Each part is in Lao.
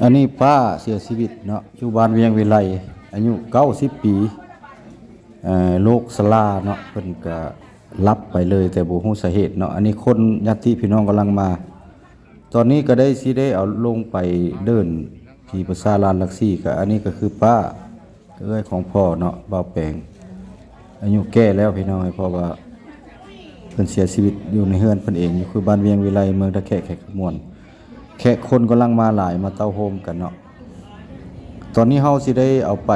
ອັນນີ້ປ້າເສຍຊີວິດເນາະ ຢູ່ບ້ານວຽງວິໄລ ອາຍຸເກົ້າສິບປີ ເອີ ໂລກຊະລາເນາະ ເພິ່ນກະຫຼັບໄປເລີຍ ແຕ່ບໍ່ຮູ້ສາເຫດເນາະ. ອັນນີ້ຄົນຍາດຕິພີ່ນ້ອງກຳລັງມາ ຕອນນີ້ກະໄດ້ ຊິໄດ້ເອົາລົງໄປເດີ່ນທີ່ປະຊາລານຫຼັກສີ່ ກະອັນນີ້ກະຄືປ້າ ເອື້ອຍຂອງພໍ່ເນາະ ບ່າວແປງ ອາຍຸແກ່ແລ້ວພີ່ນ້ອງເອີຍ ເພາະວ່າເພິ່ນເສຍຊີວິດຢູ່ໃນເຮືອນເພິ່ນເອງ ຢູ່ຄືບ້ານວຽງວິໄລ ເມືອງທ່າແຂກ ແຂວງຄຳມ່ວນ. ແຂກຄົນກຳລັງມາຫຼາຍ ມາເຕົ້າໂຮມກັນເນາະ. ຕອນນີ້ເຮົາຊິໄດ້ເອົາໄປ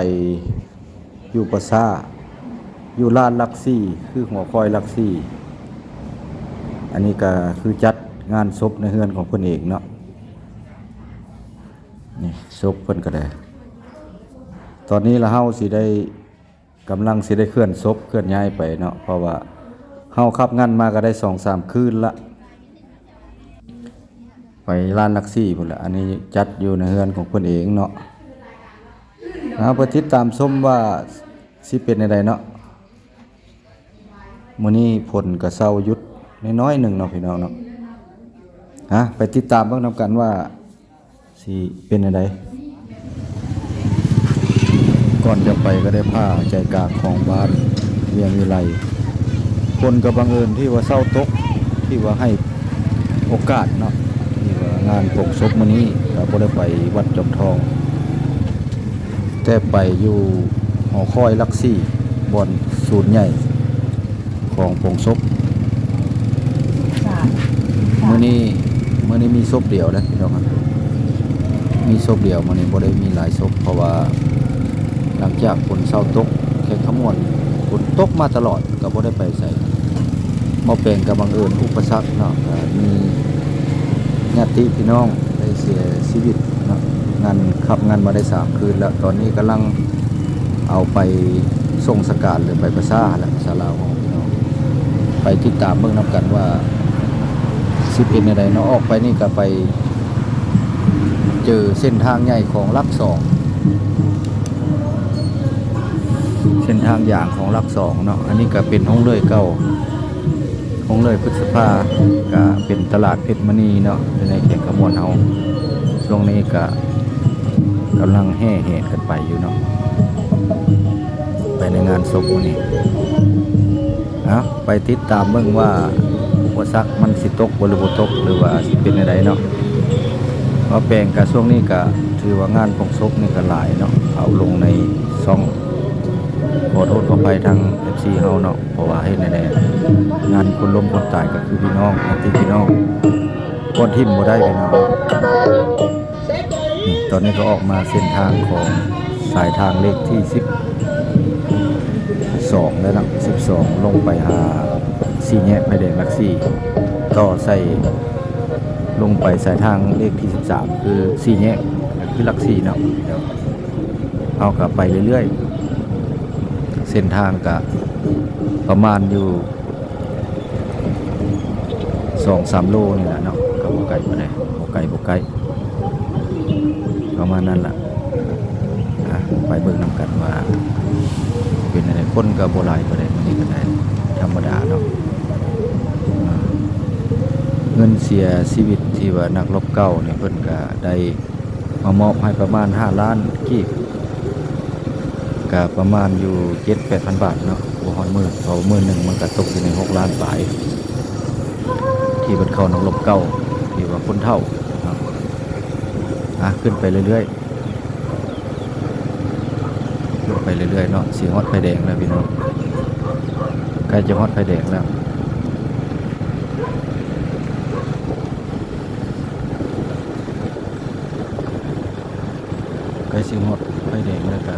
ຢູ່ປະຊາ ຢູ່ລານຫຼັກສີ່ ຄືຫົວຄອຍຫຼັກສີ່. ອັນນີ້ກະຄືຈັດງານສົບໃນເຮືອນຂອງເພິ່ນເອງເນາະ. ນີ້ສົບເພິ່ນກະໄດ້ ຕອນນີ້ລະເຮົາຊິໄດ້ ກຳລັງຊິໄດ້ເຄື່ອນສົບເຄື່ອນຍ້າຍໄປເນາະ ເພາະວ່າເຮົາຂັບງັນມາກະໄດ້ສອງສາມຄືນລະ ໄປລານຫຼັກສີ່ພຸ້ນລະ. ອັນນີ້ຈັດຢູ່ໃນເຮືອນຂອງເພິ່ນເອງເນາະ. ເຮົາໄປຕິດຕາມຊົມວ່າຊິເປັນແນວໃດເນາະ. ມື້ນີ້ຝົນກະເຊົາຢຸດນ້ອຍໆໜຶ່ງເນາະພີ່ນ້ອງເນາະ. ຮະ ໄປຕິດຕາມເບິ່ງນຳກັນວ່າຊິເປັນແນວໃດ. ກ່ອນຈະໄປກະໄດ້ພາໃຈກາງຂອງບ້ານວຽງວິໄລ ຝົນກະບັງເອີນທີ່ວ່າເຊົາຕົກ ທີ່ວ່າໃຫ້ໂອກາດເນາະ ທີ່ວ່າງານໂປງສົບມື້ນີ້ກະບໍ່ໄດ້ໄປວັດຈອມທອງ ແຕ່ໄປຢູ່ຫໍຄອຍຫຼັກສີ່ ບ່ອນສູນໃຫຍ່ຂອງໂປງສົບ. ມື້ນີ້ ມື້ນີ້ມີສົບດຽວເດ້ພີ່ນ້ອງ ມີສົບດຽວ ມື້ນີ້ບໍ່ໄດ້ມີຫຼາຍສົບ ເພາະວ່າຫຼັງຈາກຝົນເຊົາຕົກ ແຂວງຄຳມ່ວນ ຝົນຕົກມາຕະຫຼອດ ກະບໍ່ໄດ້ໄປໃສ. ໝໍ້ແປງກະບັງເອີນອຸປະສັກເນາະ ກະມີຍາດຕິພີ່ນ້ອງໄດ້ເສຍຊີວິດເນາະ ງານ ຂັບງັນມາໄດ້ສາມຄືນແລ້ວ ຕອນນີ້ກຳລັງເອົາໄປສົ່ງສະການ ຫຼືໄປປະຊາຫັ້ນແຫຼະ ສາລາວຂອງພີ່ນ້ອງ. ໄປຕິດຕາມເບິ່ງນຳກັນວ່າຊິເປັນແນວໃດເນາະ. ອອກໄປນີ້ກະໄປເຈີເສັ້ນທາງໃຫຍ່ຂອງຫຼັກສອງ ເສັ້ນທາງຢາງຂອງຫຼັກສອງເນາະ. ອັນນີ້ກະເປັນໂຮງເລື່ອຍເກົ່າ ໂຮງເລື່ອຍພຶດສະພາ ກະເປັນຕະຫຼາດເພັດມະນີເນາະ ຢູ່ໃນແຂວງຄຳມ່ວນເຮົາ. ຊ່ວງນີ້ກະກຳລັງແຫ່ແຫນກັນໄປຢູ່ເນາະ ໄປໃນງານສົບມື້ນີ້. ເອົາ ໄປຕິດຕາມເບິ່ງວ່າອຸປະສັກມັນຊິຕົກບໍ່ ຫຼືບໍ່ຕົກ ຫຼືວ່າຊິເປັນແນວໃດເນາະ. ໝໍ້ແປງກະຊ່ວງນີ້ກະຖືວ່າງານໂປງສົບນີ້ກະຫຼາຍເນາະ ເອົາລົງໃນຊ່ອງ ຂໍໂທດຂໍອະໄພທາງເອັຟຊີເຮົາເນາະ ເພາະວ່າເຮັດແນວໃດ ງານຄົນລົ້ມຄົນຕາຍກະຄືພີ່ນ້ອງ ຍາດຕິພີ່ນ້ອງ ບ່ອນຖິ້ມບໍ່ໄດ້ພີ່ນ້ອງ. ນີ້ ຕອນນີ້ກະອອກມາເສັ້ນທາງຂອງສາຍທາງເລກທີສິບສອງແລ້ວເນາະ ສິບສອງ ລົງໄປຫາສີ່ແຍກໄຟແດງຫຼັກສີ່ ຕໍ່ໃສ່ລົງໄປສາຍທາງເລກທີສິບສາມ ຄືສີ່ແຍກ ກະຄືຫຼັກສີ່ເນາະ. ເຮົາກະໄປເລື້ອຍໆ ເສັ້ນທາງກະປະມານຢູ່ສອງສາມໂລນີ້ແຫຼະເນາະ ກະບໍ່ໄກປານໃດ ບໍ່ໄກ ບໍ່ໄກ ປະມານນັ້ນລະ. ອ່ະ ໄປເບິ່ງນຳກັນວ່າເປັນແນວໃດ. ຄົນກະບໍ່ຫຼາຍປານໃດ ມື້ນີ້ກະໄດ້ທຳມະດາເນາະ. ເງິນເສຍຊີວິດທີ່ວ່ານັກລົບເກົ່ານີ້ ເພິ່ນກະໄດ້ ມາມອບໃຫ້ປະມານຫ້າລ້ານກີບ ກະປະມານຢູ່ເຈັດແປດພັນບາດເນາະ ບໍ່ຮອດໝື່ນ ເພາະວ່າໝື່ນໜຶ່ງມັນກະຕົກຢູ່ໃນຫົກລ້ານປາຍ ທີ່ເພິ່ນເຂົ້ານັກລົບເກົ່າ ທີ່ວ່າຄົນເຖົ້າເນາະ. ອ່ະ ຂຶ້ນໄປເລື້ອຍໆ ຂຶ້ນໄປເລື້ອຍໆເນາະ ຊິຮອດໄຟແດງແລ້ວພີ່ນ້ອງ ໃກ້ຈະຮອດໄຟແດງແລ້ວ. ໃກ້ຊິຮອດໄຟແດງແລ້ວກະ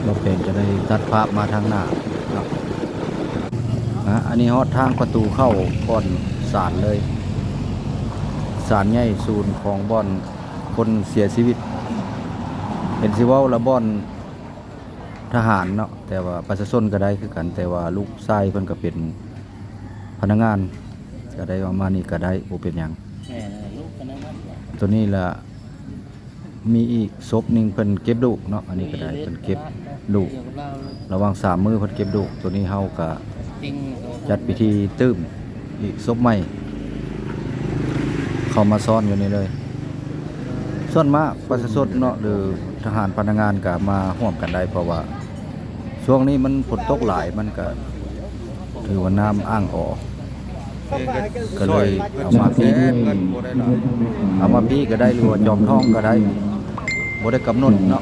ບ່າວແປງຈະໄດ້ຕັດພາບມາທາງໜ້າເນາະ. ອ່າ ອັນນີ້ຮອດທາງປະຕູເຂົ້າບ່ອນສານເລີຍ ສານໃຫຍ່ສູນຂອງບ່ອນຄົນເສຍຊີວິດ ເຫັນຊິເວົ້າລະບ່ອນ ທະຫານເນາະ ແຕ່ວ່າປະຊາຊົນກະໄດ້ຄືກັນ ແຕ່ວ່າລູກຊາຍເພິ່ນກະເປັນພະນັກງານ ກະໄດ້ປະມານນີ້ກະໄດ້ ບໍ່ເປັນຫຍັງ. ແມ່ນ ລູກພະນັກງານ ໂຕນີ້ລະມີອີກສົບໜຶ່ງ ເພິ່ນເກັບລູກເນາະ ອັນນີ້ກະໄດ້ ເພິ່ນເກັບລູກ ລະຫວ່າງສາມມື້ເພິ່ນເກັບລູກ. ໂຕນີ້ເຮົາກະຈັດພິທີຕື່ມອີກສົບໃໝ່ ເຂົ້າມາຊ້ອນຢູ່ນີ້ເລີຍ. ສ່ວນມາກປະຊາຊົນເນາະ ຫຼື ທະຫານພະນັກງານກໍມາຮ່ວມກັນໄດ້ ເພາະວ່າຊ່ວງນີ້ມັນຝົນຕົກຫຼາຍ ມັນກໍຖືວ່ານ້ຳອ່າງອໍ ກໍເລີຍເອົາມາພີ້ ເອົາມາພີ້ກໍໄດ້ ຫຼືວ່າຈອມທອງກໍໄດ້ ບໍ່ໄດ້ກຳນົດເນາະ.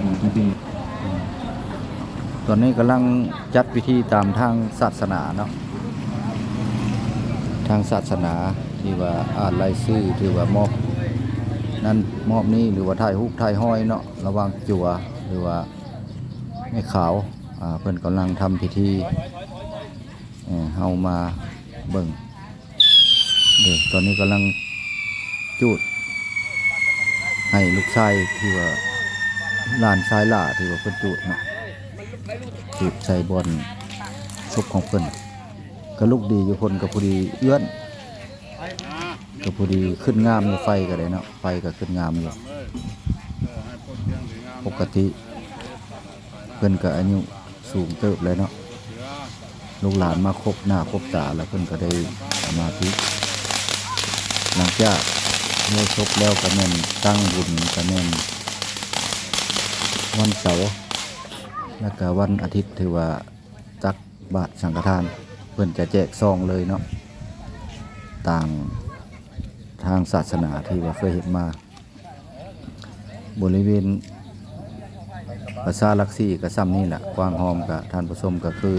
ຕອນນີ້ກຳລັງຈັດພິທີຕາມທາງສາສະໜາເນາະ ທາງສາສະໜາທີ່ວ່າອ່ານລາຍຊື່ ຖືວ່າມອບນັ້ນມອບນີ້ ຫຼືວ່າຖ່າຍຮູບຖ່າຍຮອຍເນາະ ລະຫວ່າງຈົວ ຫຼືວ່າແມ່ຂາວ ອ່າ ເພິ່ນກຳລັງທຳພິທີ ເອີ ເຮົາມາເບິ່ງ ເດ້ ຕອນນີ້ກຳລັງຈູດໃຫ້ລູກຊາຍ ທີ່ວ່າຫຼານຊາຍຫຼ້າ ທີ່ວ່າເພິ່ນຈູດເນາະ ຈູດໃສ່ບ່ອນສົບຂອງເພິ່ນ ກະລຸກດີຢູ່ ເພິ່ນກະພໍດີເອື້ອນ ກະພໍດີຂຶ້ນງາມຢູ່ ໄຟກະໄດ້ເນາະ ໄຟກະຂຶ້ນງາມຢູ່ ປົກກະຕິ ເພິ່ນກະອາຍຸສູງເຕີບແລ້ວເນາະ ລູກຫຼານມາຄົບໜ້າຄົບຕາແລ້ວ ເພິ່ນກະໄດ້ສະມາທິ. ຫຼັງຈາກເລີກສົບແລ້ວກະແມ່ນຕັ້ງບຸນ ກະແມ່ນວັນເສົາ ແລ້ວກະວັນອາທິດ ຖືວ່າຕັກບາດສັງຄະທານ ເພິ່ນຈະແຈກຊອງເລີຍເນາະ ຕາມທາງສາສະໜາທີ່ວ່າເຄີຍເຮັດມາ. ບໍລິເວນປະຊາຫຼັກສີ່ກະຊ່ຳນີ້ລະ ກວ້າງຫ້ອມກະ ທ່ານຜູ້ຊົມ ກະຄື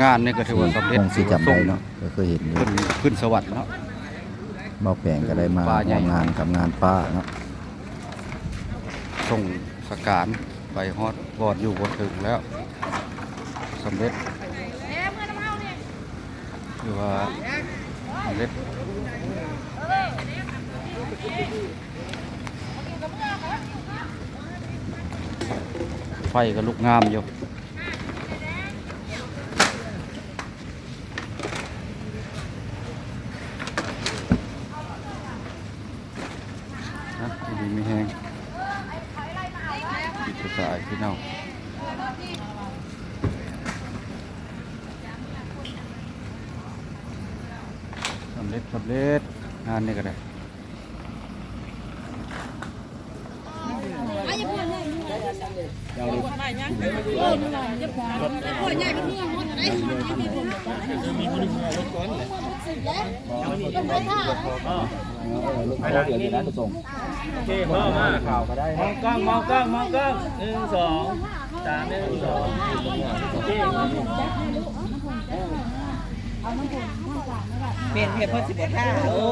ງານນີ້ກະຖືວ່າສຳເລັດ ຄົງຊິຈຳໄດ້ເນາະ ກະເຄີຍເຫັນຢູ່ ຂຶ້ນ ຂຶ້ນສະຫວັດເນາະ ເບົາແປງກະໄດ້ມາຮ່ວມງານກັບງານປ້າເນາະ ສົ່ງສະການໄປຮອດບ່ອນຢູ່ບ່ອນເຖິງແລ້ວ ສຳເລັດ ຖືວ່າສຳເລັດ ໄຟກະລຸກງາມຢູ່ ນະ ຢູ່ດີມີແຮງ ມີແຕ່ສາຍພີ່ນ້ອງ ສຳເລັດ ສຳເລັດ ງານນີ້ກະໄດ້. ໂອເຄ ພໍ່ມາ ມອງກ້ອງ ມອງກ້ອງ ມອງກ້ອງ ໜຶ່ງ ສອງ ສາມ ໜຶ່ງ ສອງ ໂອເຄ ເປັນເພາະຊິບໍ່ທ່າ ໂອ້ຍ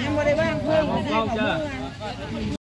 ຍັງບໍ່ໄດ້ວາງເພິ່ງ ມອງກ້ອງຈ້າ.